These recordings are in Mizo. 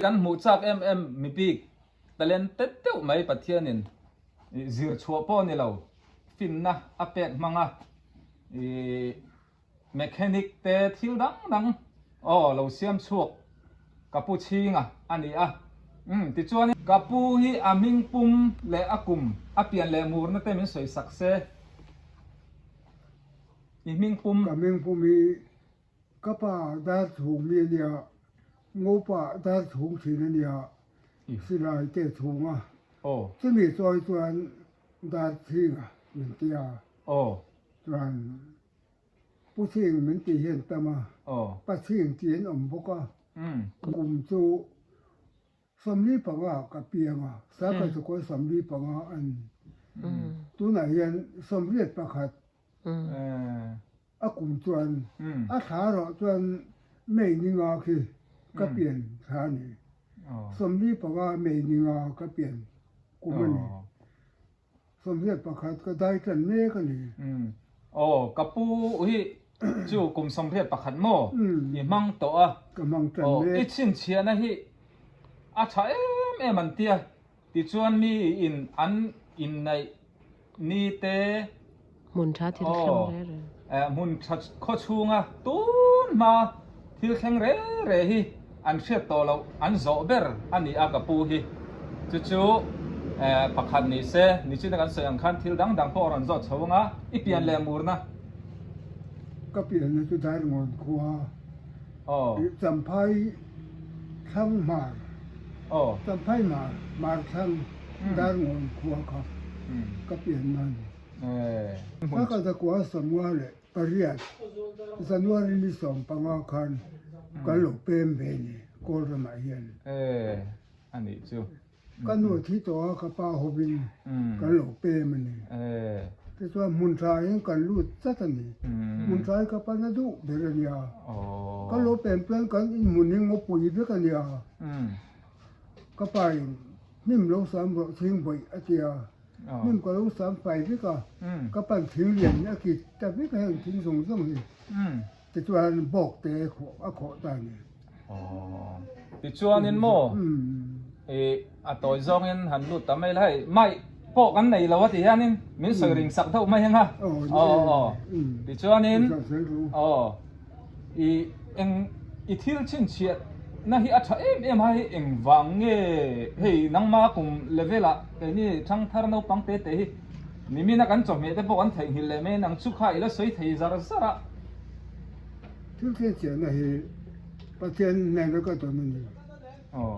Kan hmuh chak em em mi bik talented deuh mai Pathianin zir chhuah pawh ni lo finna a pek hmang a ih mechanic te thil dang dang aw lo siam chhuak ka pu chhinga a ni a umm tichuan ka pu hi a hming pum leh a kum a pian leh murna te min sawi sak se i hming pum. Ka hming pum hi Ka pa dar chhung mi a nia, Ngopa dar chhung thin a nia, silai te chhung a. Chumi chawi chuan dar chhinga min ti a. Chuan Pu Chhing min tih hian tam a, Pa Chhing tih an awm bawk a. Kum chu 45 ka piang a, Saka chukawr 45 a ni. Tunah hian 81. A kum chuan a thla rawh chuan May ni nga khi ka pian thla a ni. 45 May ni nga ka pian kum a ni. 81 ka dai tan mek a ni. Aw, ka pu hi chu kum 81 maw i hmang tawh a. Ka hmang tan mek. I chhinchhiahna hi a tha em em an tia. Tichuan mi in an inneih ni te Hmun tha thil thleng re re. Hmun tha khaw chhunga tun hma thil thleng re re hi an hriat tawh loh an zawh ber a ni a ka pu hi. Chu chu pakhat ni se, nichina kan sawi ang khan thil dang dang pawh a rawn zawt chho ang a, i pian leh murna. Ka pianna chu Dairngawn khua Champhai thlang hmar Champhai hmar hmar thlang Darngawn khua kha ka pianna a ni. Ka zakua 58 January ni 15 khan kan lo pem ve ni Kawl ramah hian. Ka nu a thi tawh a, ka pa hovin kan lo pem a ni. Tichuan hmun tha hian kan lut chat a ni. Hmun tha hi ka pan a duh ber a nia. Kan lo pem chuan kan inhmun hi ngawpui vek a nia. Ka pa in hnim lo sam rawh thing bawih a ti a, hnim ka lo sam fai vek a, ka pan thing lian hi a kit ta vek a heng thing zawng zawng hi. Tichuan bawk te a khawh ta a ni. Tichuanin maw i a tawi zawngin han lut ta mai la hei mai pawh kan nei lo a ti hianin min sawi ring sak deuh mai anga aw aw tichuanin aw i eng i thil chhinchhiah na hi a tha em em a hei engvang nge hei nangma kum level ah keini thangthar naupang te te hi Nimina kan chawhmeh te pawh kan theihnghilh leh mai nang chu kha i la sawi thei zar zar a. Thil thlenchhiahna hi Pathian hnena ka dawn a ni.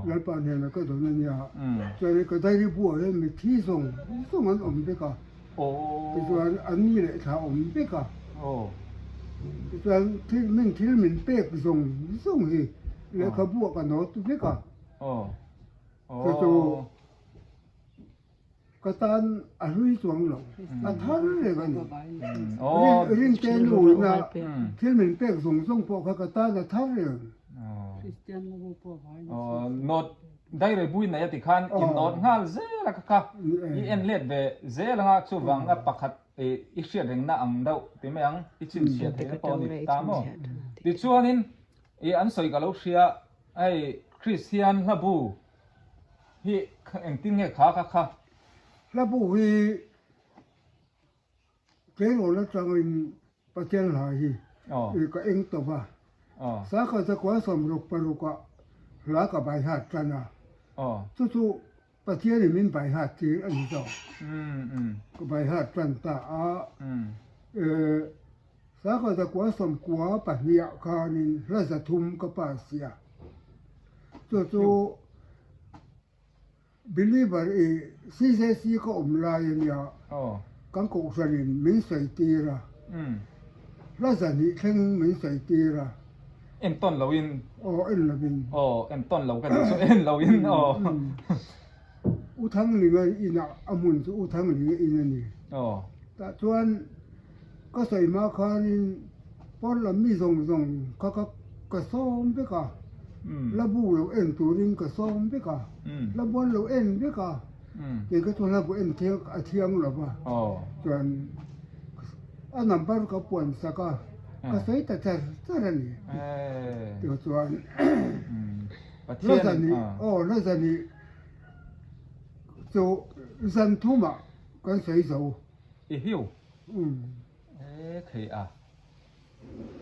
Lalpa hnena ka dawn a nia. Chuan ka diary buah hian mitthi zawng zawng an awm vek a. Tichuan an ni leh thla awm vek a. Tichuan thil min thil min pek zawng zawng hi lehkhabuah ka note vek a. Chu chu. Ka tan a hlui chuang lo, a thar reng a ni. Rinte nuina thil min pek zawng zawng pawh kha ka tan a thar reng. Note dairei bui nei a ti khan i note nghal zel a kha i en let ve zel anga chuvang a pakhat i hriat rengna ang deuh ti mai ang i chhinchhiah theihna pawh a ni ta maw. Tichuanin i an sawi ka lo hria hei Kristian hlabu Hi engtin nge kha kha kha? Hla bu hi tleirawl atangin Pathian hla hi ka eng tawp a. Sakha zakua 66 ah hla ka bai hat tan a. Chu chu Pathianin min bai hat tir a ni zawk. Ka bai hat tan ta a. Sakha zakua 92 ah khanin hla 300 ka pass a. Chu chu believer i CJC ka awm lai a nia, kan kohhranin min sawi tir a, hla 200 thleng min sawi tir a. En tawn lo in. Aw en lo in. Aw en tawn lo ka tih chu en lo in aw. U Thanglinga inah a hmun chu U Thanglinga in a ni. Aw. Tah chuan Ka sawi hma khanin pawn lam mi zawng zawng kha ka ka sawm vek a, la bu lo en turin ka sawm vek a, la buan lo en vek a, kei ka chu hla bu en thiang a thiang lo va, chuan a number ka puan sak a, ka sawi ta char char a ni. Tichuan. La zani aw la zani chu zan thumah kan sawi zo. I hiu? Umm. E khei a,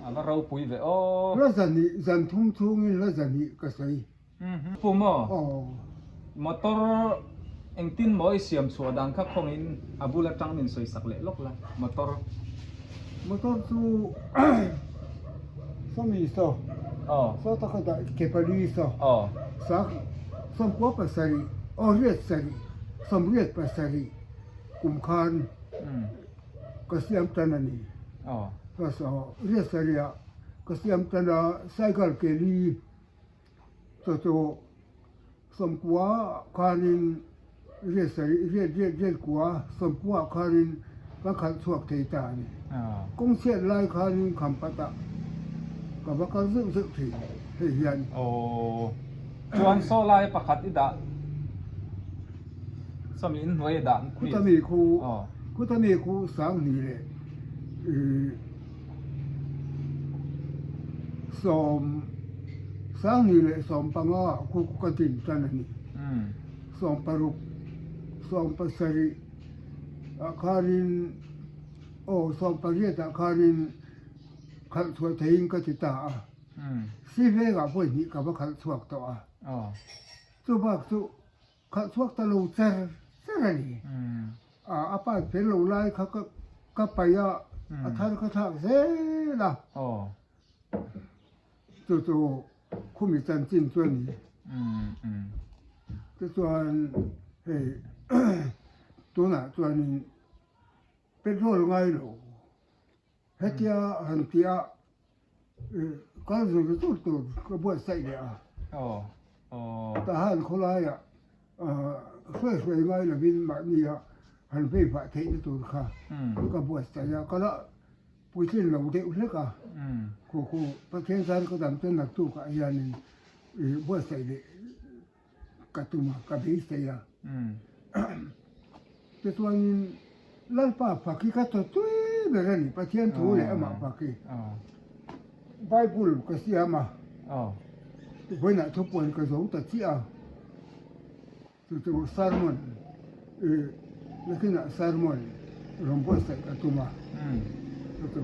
a va ropui ve aw. La zani zan thum chhungin la zani ka sawi. Pu maw? Aw. Motor engtin maw i siam chhuah dan kha khawngin a bul atang min sawi sak leh lawk la, motor. Motor chu sawmi saw, saw taka dah ke pali saw, sak sawmkua pasarih, aw riat sarih, sawmriat pasarih kum khan ka siam tan a ni. Saw riat sarihah ka siam tan a, cycle ke li. Chaw chu sawmkua khanin riat sarih riat riat riat kua sawmkua khanin ka khalh chhuak thei ta a ni. Kawng chhiat lai khanin khampatah ka va kal zeuh zeuh thin hei hian. Aw chuan saw lai pakhat i dah sawmi in hnuai i dah mi. Khuta mi khu khuta mi khu sanghnih leh ih. Sawm Sanghnih leh 15 ah khu ka din tan a ni. 16, 17 ah khanin aw 18 ah khanin khalh chhuah theiin ka ti ta a. Sivengah pawh hnih ka va khalh chhuak tawh a. Chubak chu Khalh chhuak ta lo cher cher a ni. A pa fel lo lai kha ka paih a, a thar ka thlak zel a. Chu chu khumi chanchin chu a ni. Tichuan hei tunah chuanin petrol ngai lo Hetia han ti a, kal zir tur tur ka buatsaih leh a. Tahan khawlaiah hruai hruai ngai lovin mahnia han vei vah theihna tur kha ka buatsaih a, ka la puitlin lo deuh hlek a. Khu khu Pathian zan ka dam chuan naktukah hianin buatsaih leh ka tum a, ka beisei a. Tichuanin Lalpa fak hi ka thaw tui ber a ni, Pathian thu leh amah fak hi. Bible ka siam a, vawiinah thupuan ka zo ta chiah a, chu chu sermon nakinah sermon rawn buatsaih ka tum a, chu chu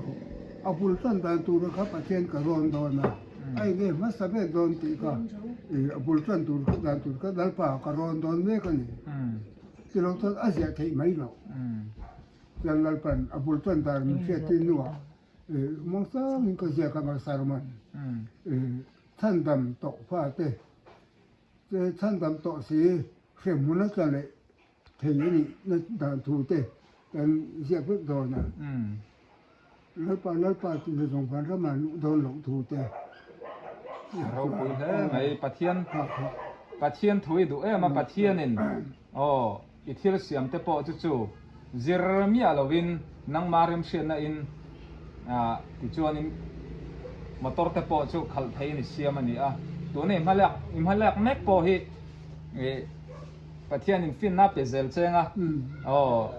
a bul tan dan tura kha Pathian ka rawn dawn a. A enge hmasa ber dawn tih kha ih a bul tan tur kha dan tur kha Lalpa ka rawn dawn mek a ni. Chilo chuan a ziah theih mai loh. Chuan Lalpan a bul tan dan min hriat tir hnuah ih muangchangin ka ziak anga sermon ih chhandam tawh fate che chhandam tawh si hremhmun a tla leh thei a nih na dan thu te kan ziak vek dawn a. Lalpa Lalpa tih hi zawng van ramah luh dawn loh thu te. A ropui hle mai Pathian Pathian thu i duh em a Pathianin aw i thil siam te pawh chu chu zir miah lovin nangma remhriatna in ah tichuanin motor te pawh chu khalh theiin i siam a ni a tuna i hmalak i hmalak mek pawh hi ih Pathianin finna pe zel cheng a aw.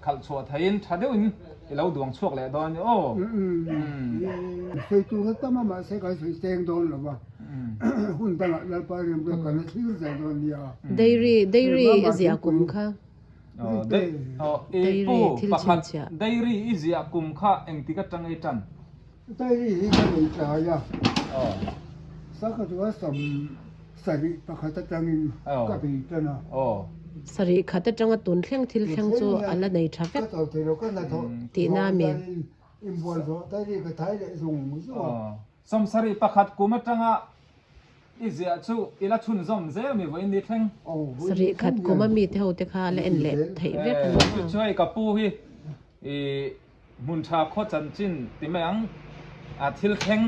Khalh chhuah theiin tha deuhin i lo duang chhuak leh dawn a ni aw. Sawi tur a tam a mahse kan sawi cheng dawn lo va, hun dangah Lalpa remruat kan la thlir zel dawn nia. Dairy dairy i ziah kum kha. I pu pakhat dairy i ziah kum kha engtik atang ei tan? Dairy hi ka nei tlai a, Sakhatua sam sarih pakhat atangin ka bei tan a. Sarih khat atanga tun thleng thil thleng chu a la nei tha vek tihna a mi. Sam sarih pakhat kum atanga i ziah chu i la chhunzawm zel mi vawiin ni thleng. Sarih khat kum a mite ho te kha a la en leh theih vek a ni. Chu chu hei ka pu hi i Hmun tha khaw chanchin ti mai ang a thil thleng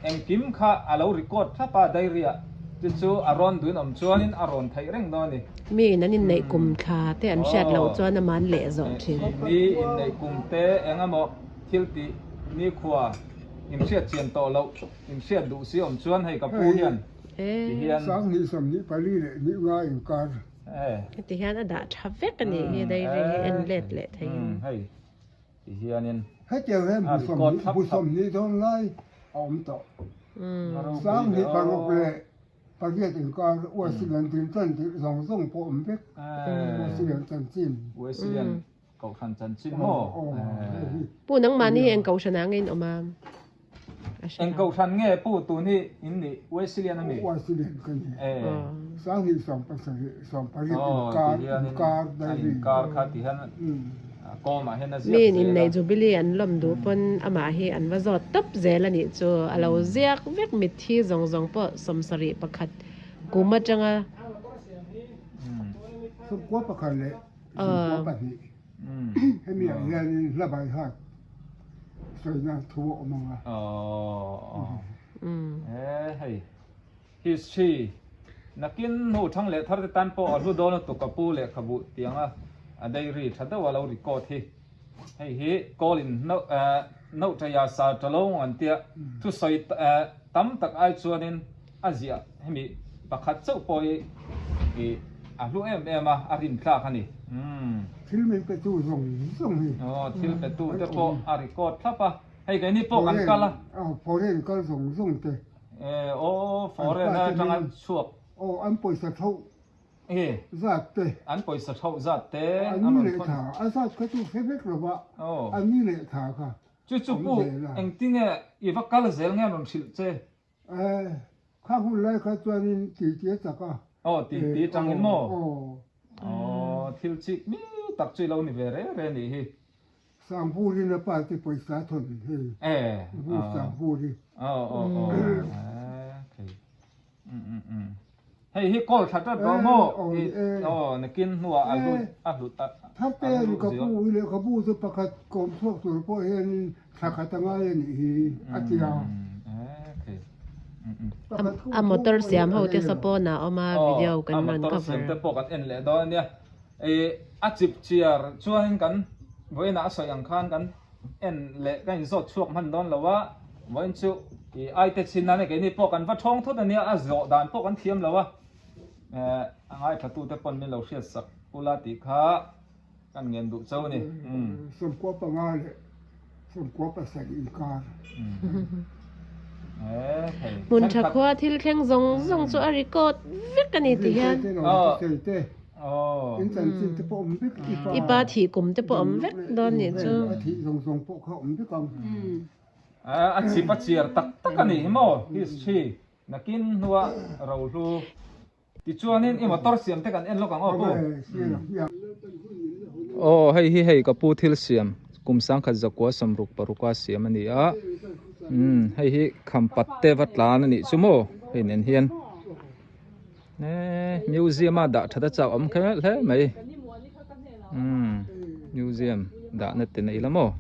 engkim kha a lo record thlap a diary ah chu chu a rawn duin awm chuanin a rawn theih reng dawn a ni. Mi in an inneih kum thla te an hriat loh chuan ama an leh zawh thin. Mi inneih kum te eng emaw thil tih nikhua in hriat chian tawh loh in hriat duh si awm chuan hei ka pu hian ti hian. 2024 leh ni nga inkar. Heti hian a dah tha vek a nih hi diary hi en let leh theihin. Hei ti hianin Hetiang hian bu 28 dawn lai a awm tawh. 2006. Pariat inkar Wesleyan din tan tih zawng zawng pawh awm vek. Wesleyan chanchin. Wesleyan kohhran chanchin maw? Pu nangmahni hi eng kohhran ah nge in awm a? Eng kohhran nge pu tun hi in nih Wesleyan ami? Wesleyan ka ni. Sanghnih sawmpasarih sawmpariat inkar inkar diary. Inkar kha ti hian kawmah hian a ziak zel a. Miin inneih Jubilee an lawm duh pawn amah hi an va zawt tawp zel a nih chu. A lo ziak vek mitthi zawng zawng pawh 71 kum atanga. Sawmkua pakhat leh sawmkua pahnih hemi ah hianin hla bai hat sawina thu a awm ang a. He hei history nakin hnu thang leh thar te tan pawh a hlu dawn lutuk ka pu lehkhabu tianga a diary tha deuh a lo record hi hei hi call in nohṭaia sar ṭa lo an tia thusawi tam tak ai chuanin a ziah hemi pakhat chauh pawh hi ih a hlu em em a, a rin tlak a ni. Umm. Thil min petu zawng zawng hi. Aw thil petu te pawh a record thlap a, hei keini pawh kan kal a. Aw foreign kal zawng zawng te. E aw foreign atanga chhuak. Aw an pawisa thauh zat te. An pawisa thauh zat te. An ni leh tha, a zat kha chu hre vek lo va, an ni leh tha kha. Chu chu pu engtinge i va kal zel nge an rawn hrilh che? Eh, kha hun lai kha chuanin ti ti a chak a. Aw, ti ti atangin maw? Aw. Aw, thil chik mi tak chu i lo ni ve reng reng nih hi. Sangburin a pa te pawisa thawn hei. Eh. Vur Sangburi. Aw, aw, aw. Eh, thei. Um, um, um. Hei hi call tha tat rawh maw? Aw, nakin hnuah a hlut, a hlut a. Thattein ka pu i lehkhabu chu pakhat kawm chhuak tur pawh hianin thla khat a ngai a nih hi a ti a. A motor siam ho te saw pawn ah a awm a, video kan rawn cover. A motor siam te pawh kan en leh dawn a nia. A chip chiar chuanin kan vawiinah a sawi ang khan kan en leh ka inzawt chhuak hman dawn lo a, vawiin chu ih ai te chin nan keini pawh kan va thawng thut a nia, a zawh dan pawh kan thiam lo a, eh a ngaithla tu te pawn min lo hriat sak ula tih kha kan ngen duh cho a ni. Sawmkua panga leh sawmkua pasarih inkar. Hmun tha khua thil thleng zawng zawng chu a record vek a ni ti hian. In chanchin te pawh awm vek i pa. I pa thih kum te pawh awm vek dawn nih chu. A thih zawng zawng pawh kha awm vek ang. A chip a chiar tak tak a nih hi maw history nakin hnua rohlu tichuanin i motor siam te kan en lawk ang aw pu. Aw hei hi hei ka pu thil siam kum sangkhat zakua sawmruk paruka siam a ni a umm hei hi khampat te va tlan a nih chu maw hei nen hian. Eee museum a dah that a chak awm kher hle mai umm museum dahna te nei la maw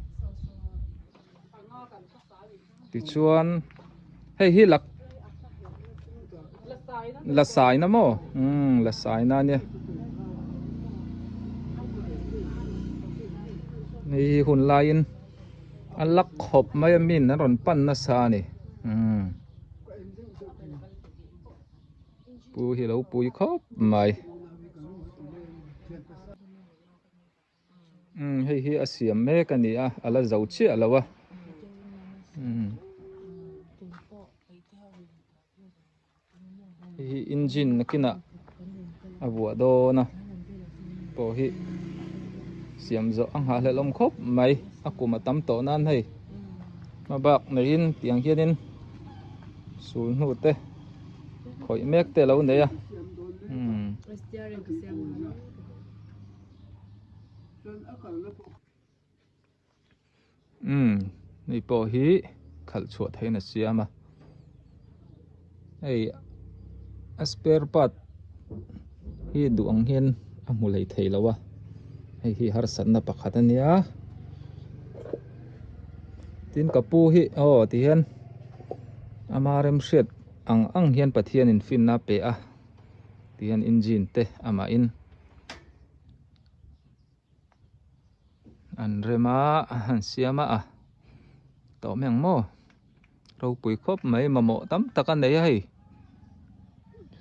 tichuan hei hi lak la saina maw umm la saina ania hei hi hun laiin a lak khawp mai a min an rawn pan nasa a ni umm. Pu hi lo pui khawp mai. Umm hei hi a siam mek a ni a, a la zo chiah lo a. Umm hei hi engine nakinah a vuah dawn a, pawh hi siam zawh a nghahhlelh awm khawp mai a kum a tam tawh nan hei hma bak neiin tiang hianin. Sul hnu te khawih mek te lo nei a umm umm hei pawh hi khalh chhuah theihin a siam a hei a spare part hi duh ang hian a hmu hlei thei lo a hei hi harsatna pakhat a nia tin ka pu hi aw ti hian ama remhriat ang ang hian Pathian in finna a pe a ti hian engine te amah in an rem a an siam a tawh mai ang maw. Ropui khawp mai mamawh tam tak a nei a hei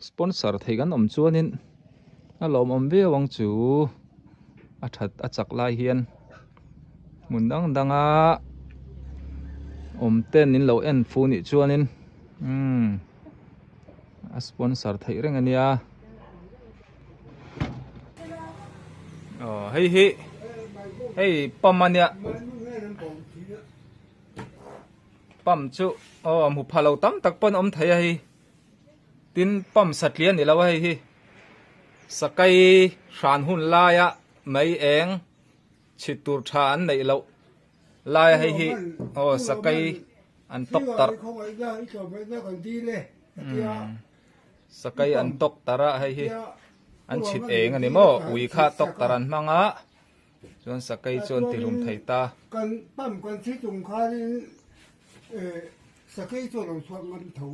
sponsor thei kan awm chuanin a lawmawm viau ang chu a that a chak lai hian hmun dang danga awm ten in lo en fu nih chuanin umm. A sponsor theih reng a nia. Aw hei hi hei pump a nia. Pump chu aw hmu pha lo tam tak pawn awm thei a hei. Tin pump satliah a ni lo a hei hi. Sakai hran hun laia mei eng chhit tur tha an neih loh lai a hei hi aw sakai an tawk tarh sakai an tawk tarh a hei hi an chhit eng a ni maw ui kha tawk tarh an hmang a chuan sakai chu an tihlum thei ta. Kan pump kan chhit chung khanin sakei chu a lo chhuak ngam tho.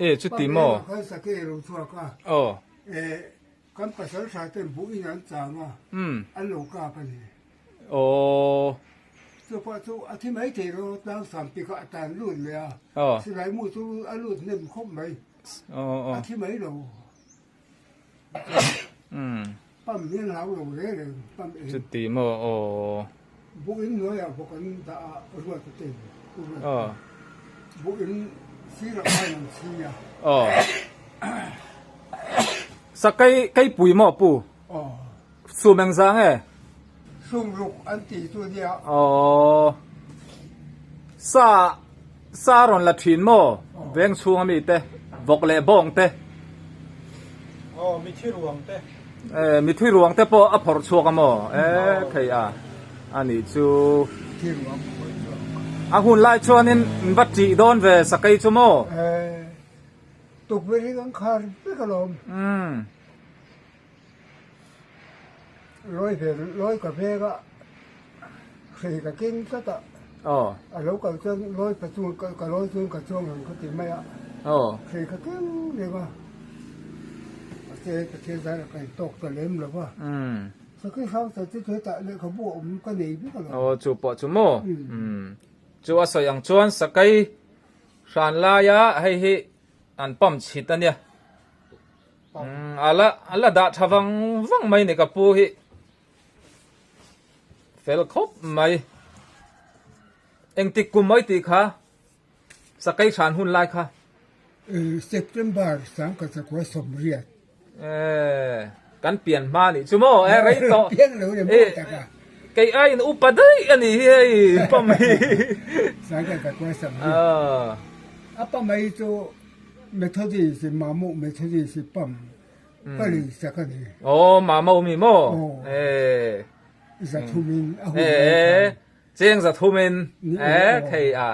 E chuti maw? Pump engah khan sakei a lo chhuak a. Aw. Kan pasal tha ten buh in an chang a, an lo kap a ni. Aww. Chu pawh chu a thi mai thei lo, tlang sam pi kha a tan lut leh a, silai mu chu a lut hnem khawp mai, a thi mai lo. Pam hi an hlau lo reng reng, pam eng. Chuti maw aww. Buh in hnuaiah bawk an dah a, ruat a ten. Buh in sirah khan an chhi a. Aw. Sakai keipui maw pu? Aw. Sum engzah nge? Sum ruk an ti chu nia. Aw. Sa sa rawn la thin maw? Veng chhung ami te, vawk leh bawng te. Aw, mithi ruang te. E, mithi ruang te pawh a phawrh chhuak a maw? E, thei a, a nih chu. Mithi ruang phawrh chhuak. A hun lai chuanin va tih dawn ve sakei chu maw? E, tukverh hi kan khar vek alawm. Umm. Lawi ve, lawi ka veng a, hrei ka keng tlat a. Aw. A lo kal chuan lawi pa chung ka lawi chuan ka chuang ang ka ti mai a. Aw. Hrei ka keng reng a. Mahse Pathian zar a ka intawk ta lem lo va. Umm. Sakhi hrang chan chu hetah lehkhabu a awm ka nei vek alawm. Aw chu pawh chu maw? Umm. Chu a sawi ang chuan sakai hran laia hei hi an pump chhit a nia. Umm a la a la dah tha vang vang mai ni ka pu hi fel khawp mai engtik kum mai tih kha sakei hran hun lai kha September sangka chakua sawmriat eh kan pian hma nih chu maw eh rei tawh pian lo le maw taka kei aiin upa daih a nih hi hei pam hi sangka chakua sawmriat a pa mai chu Methodist Mamawh Methodist pam ka lei sak a ni. Aw Mamawh mi maw? Aw. Zathumin a hun lai khan. Cheng zathumin e thei a.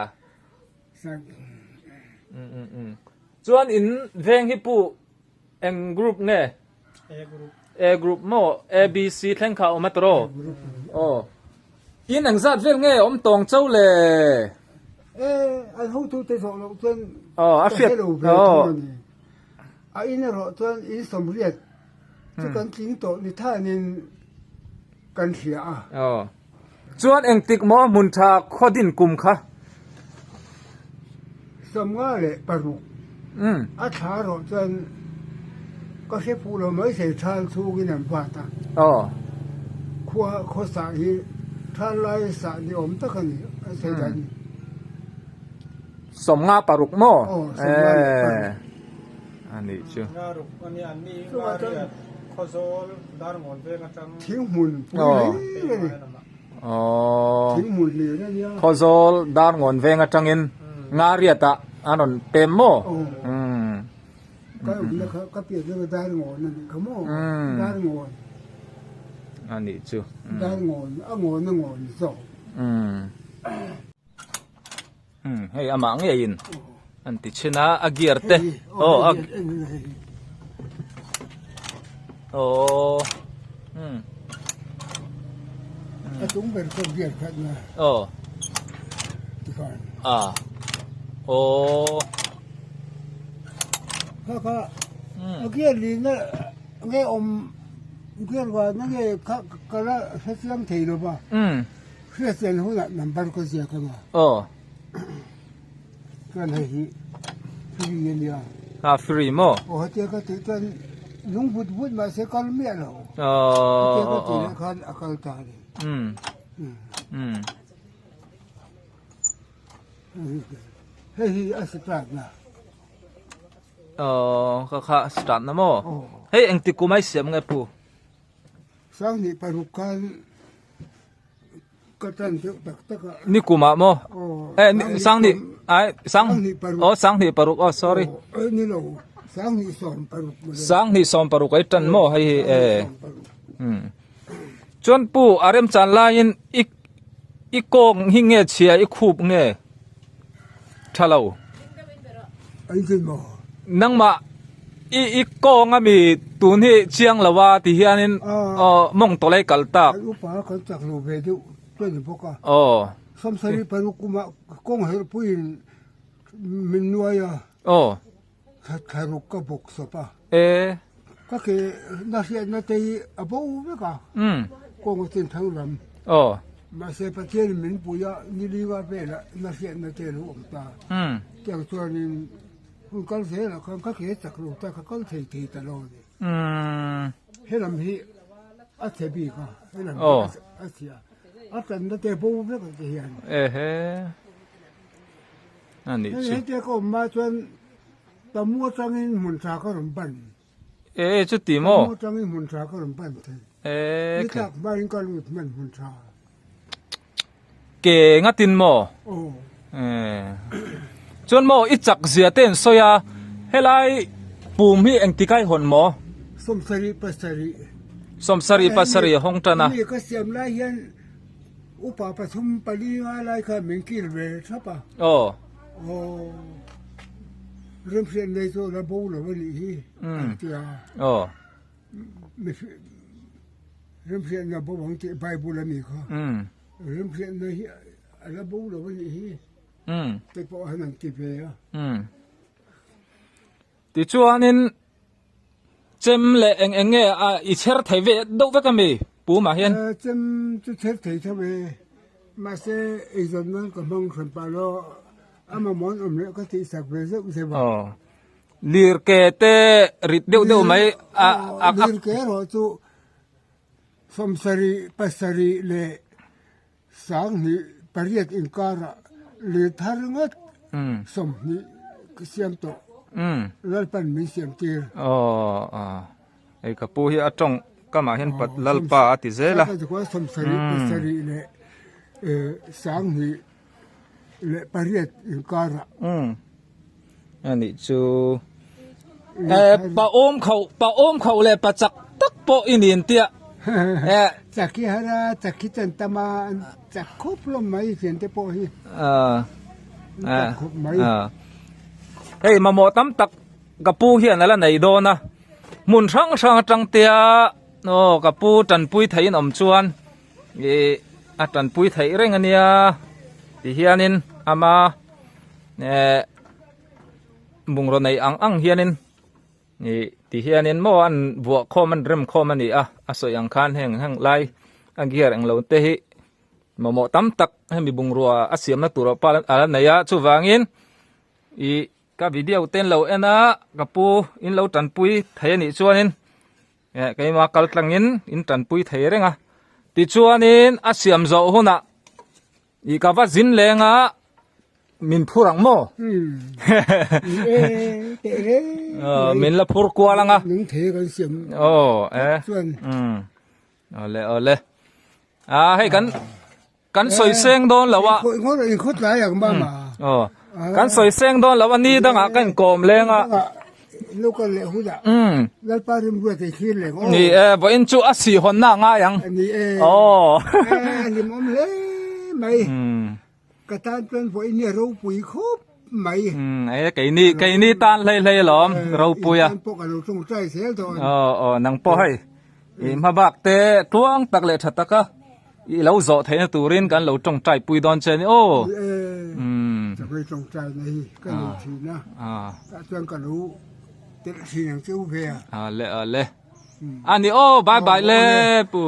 Chuan in veng hi pu eng group nge? A group. A group maw? A B C thleng kha a awm a tawh. Aw. In engzat vel nge awm tawng cho le? E, an hotute zawh loh chuan Aw, a ka hriat hre lo ve thung a ni. A in erawh chuan in sawmriat chu kan tling tawh ni thanin kan hria a. Aw. Chuan engtik maw hmun tha khaw din kum kha? 56. A thla erawh chuan ka hre fuh lo mai thei thal chhungin an vat a. Aw. Khua khaw sah hi thal lai sah ni awm tak a ni a sawi dan ni. 56 maw? Aw, 56. A nih chu. Nga ruk a nia an ni nga riat Khawzawl Darngawn veng atang. Thinghmun pui hlir a ni. Aww. Thinghmun hlir a nia. Khawzawl Darngawn veng atangin nga riat ah an rawn pem maw? Aw. Ka awmna kha ka pianna kha Darngawn a nih kha maw? Darngawn. A nih chu. Darngawn a ngawn a ngawn zawk. Umm hei amah ngeiin an ti chhin a a gear te aw a aw umm a chung ber pawh gear khat na aw tikhan a aw kha kha a gear lina nge awm gear vana nge kha ka la hrechiang thei lo va umm Hriatchian hunah number ka ziak ang a. Aw. Chuan hei hi free a nia. Ha free maw? Aw hetia ka tih chuan lung vut vut mah se kal miah lo. Aw. Hetia ka tih leh khan a kal ta a ni. Um. Um. Hei hi a start na. Aw ka kha start na maw? Hei engti kum ai siam nge pu? Sanghnih paruk khan ka tan deuh tak tak a. Ni kum ah maw? Eh sanghnih ai sang aw sanghnih paruk aw sorry. Aw ni lo sanghnih sawm paruk maw le. Sanghnih sawm paruk ai tan maw hei hi eh. Chuan pu a remchan laiin i i kawng hi nge chhia i khup nge tha lo? Nangmah i i kawng ami tun hi chiang lo a ti hianin aw mawng tawlh ai kal tak. Kan upa kan chak lo ve deuh chuan ni bawk a. Aw. Sawmsarih paruk kumah kawng herhpuiin min nuai a. Aw. Thlaruk ka bawk sawp a. E. Ka ke na hriatna te hi a bo vek a. Kawng a chin tho lam. Aw. Mahse Pathian in min pui a, ni linga velah na hriatna te a lo awm ta. Tiang chuanin hun kal zelah khan ka ke chak lo ta, ka kal thei thei ta lo a ni. He lam hi a chhe bik a, he lam hi a chhia. A tanna te a bo vek a ti hian. Ehe. A nih chu. Hetia ka awm hma chuan Tamu atangin hmun tha ka rawn ban. E chuti maw? Tamu atangin hmun tha ka rawn ban thei. E Ni tlak hmain ka lut hman hmun tha. Ke ngatin maw? Aw. E chuan maw i chak zia te an sawi a, helai pum hi engtikai hawn maw? 77 pasarih. 77 pasarih a hawng tan a. Hemi ka siam lai hian Upa pathum pali nga lai kha min kil ve thap a. Aw. Aw. Remhriat nei chu la bo lo a nih hi an ti a. Aw. Remhriat na bo ang tih Bible a nih kha. Remhriat na hi a la bo lo a nih hi. Te pawh han an ti ve a. Tichuanin Chem leh eng eng nge a i chher thei ve deuh vek ami pum ah hian? Chem chu chher thei tho e, mahse eizawn nan ka hmang hran pah lo, a mamawh an awm leh ka tih sak ve zeuh zeuh a. Aw, lir ke te rit deuh deuh mai a a. Lir ke erawh chu 70 pasarih leh 20 pariat inkarah lir thar ngawt 20 ka siam tawh. Lalpan min siam tir. Aw, hei ka pu hi a tawng kamah hian Lalpa a ti zel a. 70 pasarih leh 20 leh pariat inkarah. A nih chu. Pa awm khauh, pa awm khauh leh pa chak tak pawh i nin tia. Chak hi har a, chak hi chan tam a, an chak khawp hlawm mai thian te pawh hi. Chak khawp mai. Hei mamawh tam tak ka pu hian a la nei dawn a, hmun hrang hrang atang tia aw ka pu tanpui theihin awm chuan ih a tanpui theih reng a nia ti hianin ama eh bungraw nei ang ang hianin ih ti hianin maw an vuah khawm an rem khawm a ni a a sawi ang khan heng heng lai a gear englo te hi mamawh tam tak hemi bungrua a siamna tur ah pawh a la nei a chuvangin ih ka video te an lo en a ka pu in lo tanpui thei a nih chuanin eh keimah kal tlangin in tanpui thei reng a tichuanin a siam zawh hunah I ka va zin leng a, min phur ang maw? Min la phur kual ang a. Nung thei kan siam. Aw, eh. Chuan. Awle, awle. Ah, hei kan kan sawi seng dawn lo a. In khawt lai ang mama. Aw. Kan sawi seng dawn lo a, ni dangah kan inkawm leng a. Local leh hunah Lalpa rimruat ei thlir leh aw. Ni e, vawiin chu a sihhawnna a ngai ang. Ni e. Aw. A hlimawm hle mai. Ka tan chuan vawiin hi a ropui khawp mai. E keini keini tan hlei hlei alawm ropui a. Tan pawh ka lo tawngtai zel dawn. Aw aw nang pawh hei i hmabak te tluang tak leh tha taka i lo zawh theihna turin kan lo tawngtai pui dawn che a ni aw. Ni e. Chakai tawngtai na hi ka nei thin a. Tah chuan ka lo telh thin ang che u ve a. A le a le. A ni aw bye bye le pu.